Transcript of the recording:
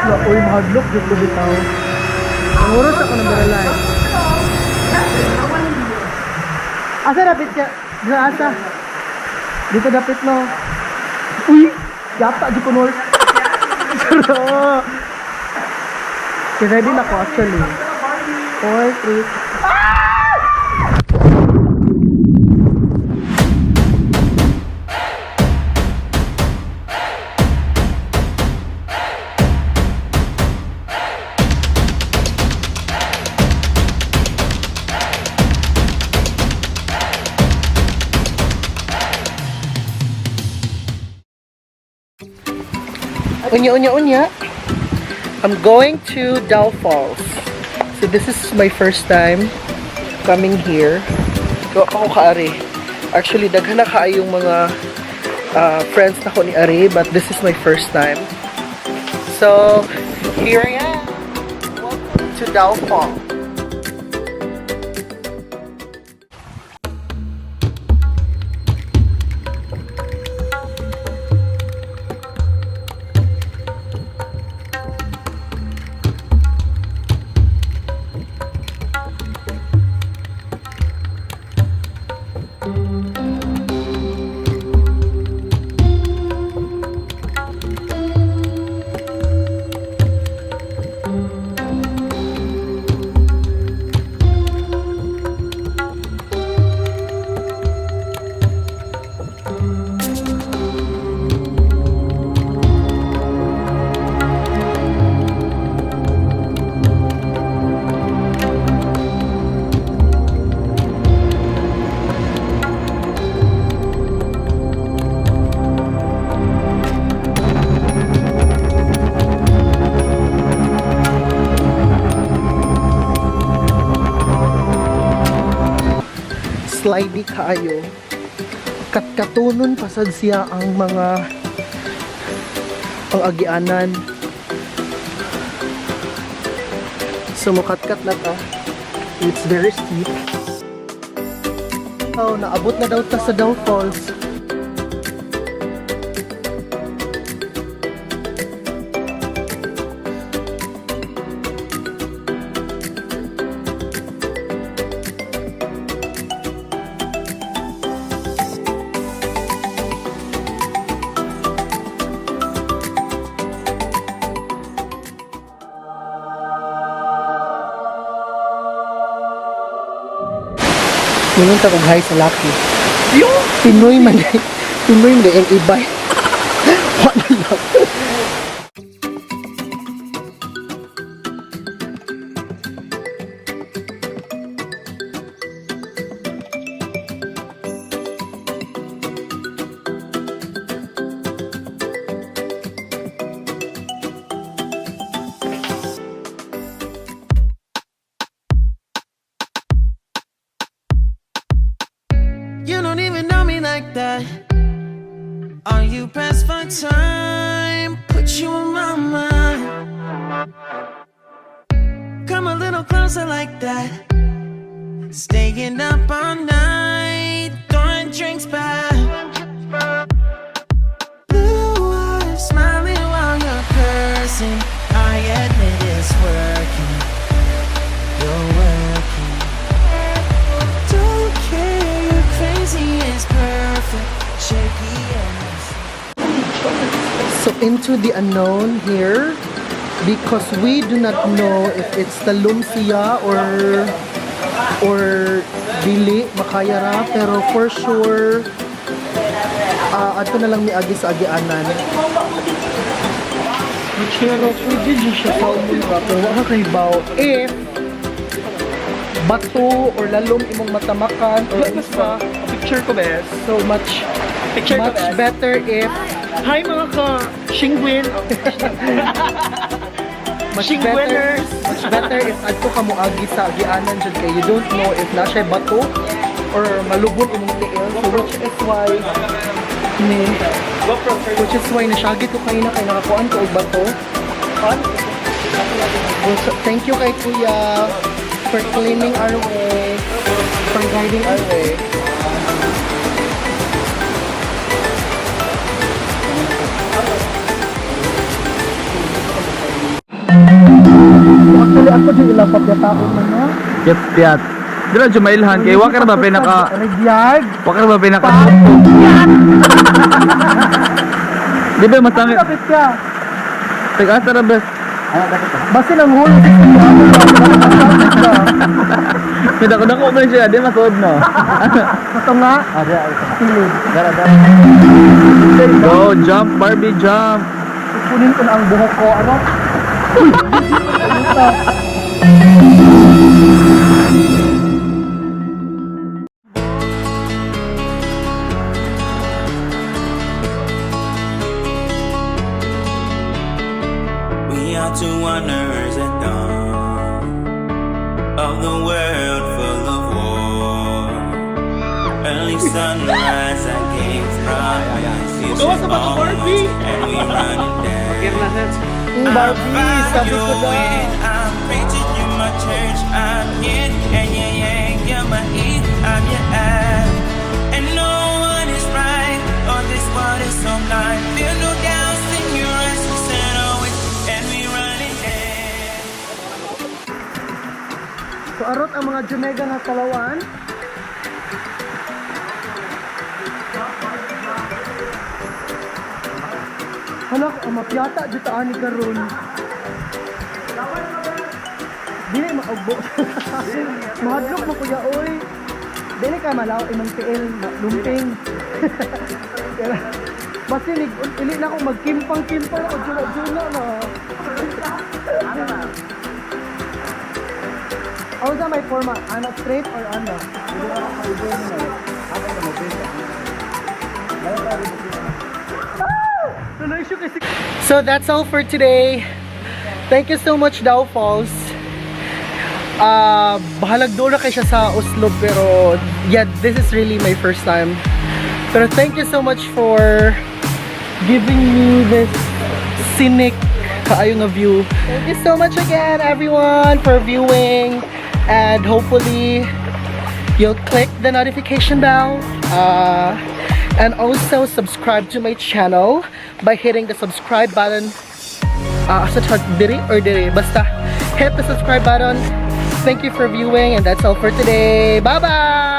Na, uy, mahadlok jud ko bitaw. Ang oras ako nang baralay. Asa dapit ka? Dito asa? Dito dapit, no? Uy! Yata, di ko north. Suro! Okay, ready na ko actually. 4, 3. Unya, unya, unya. I'm going to Dao Falls. So this is my first time coming here. Wa pa ko kaari. Actually, daghan na kaayong mga friends nako ni ari, but this is my first time. So, here I am. Welcome to Dao Falls. Slidey kaayo. Katkatunon pasad siya ang mga ang agianan. So mukatkat na ta. It's very steep. Oh, naabot na daw ta sa Dao Falls. Minun ta kog hi sa laki. Yung Pinoy man eh. Pinoy man ang ibay. Wala lang. You don't even know me like that. Are you pressed for time? Put you on my mind. Come a little closer like that. Staying up all night, throwing drinks back. Blue eyes, smiling while you're cursing. I admit it's working. You're working. Don't care, you're crazy, it's perfect. Shaky and So into the unknown here because we do not know if it's the lumsia or dili makaya ra, pero for sure ato na lang miagi sa agianan. Pero pwede dyan siya salmon ra, pero wa ka kahibaw if bato or lalom imong matamakan or unsa. Picture ko, bes. So much Picture ko, much bes. Better if Hi, mga ka Shingwin. Much better Shingwinners. Much better if adto ka moagi sa agianan jud kay you don't know if na siya bato or malubon imong tiil. So which is why nasyagi ko kanina kay nakakuan ko og bato. Well, so, thank you kay Kuya for cleaning our way, for guiding our way. Actually, ako di ilang papyataon man na. Yep, yat. Dira jumailhan kay wa ka ra ba pinaka Regyard. wa ka ra ba pinaka Di ba masangit? Kapit ka. Tag-asa ra bes. Basin ang hulog sa mga. May dako-dako man siya, di masuod no. Ito nga. Silid. Go, jump Barbie, jump. Kunin ko na ang buhok ko. Ano? We are two wanderers at dawn of the world full of war. Early sunrise, I gave promise. You said always, and we running down. Barbie, sabi ko na. I'm preaching you my church. I'm yin and your yang. You're my east, I'm your eye. And no one is right. Oh, this world is so blind. Feel no doubts in your eyes. We said always, and we running down. So arot ang mga Jamaica nga kalawan. Hala, ang mapiyata dito ani karon. Dili maugbo. Mahadlok mo kuya oy. Dili ka malaw imong tiil, lumping. Basinig, ili na ako magkimpang-kimpang ako juna-juna na. Ako sa may forma, ano, straight or ano? So that's all for today. Thank you so much, Dow Falls. Bahalag doon na kay siya sa Oslo pero yeah, this is really my first time. Pero thank you so much for giving me this scenic kaayo nga view. Thank you so much again, everyone, for viewing and hopefully you'll click the notification bell and also subscribe to my channel by hitting the subscribe button sa chat diri or diri basta hit the subscribe button. Thank you for viewing and that's all for today. Bye bye.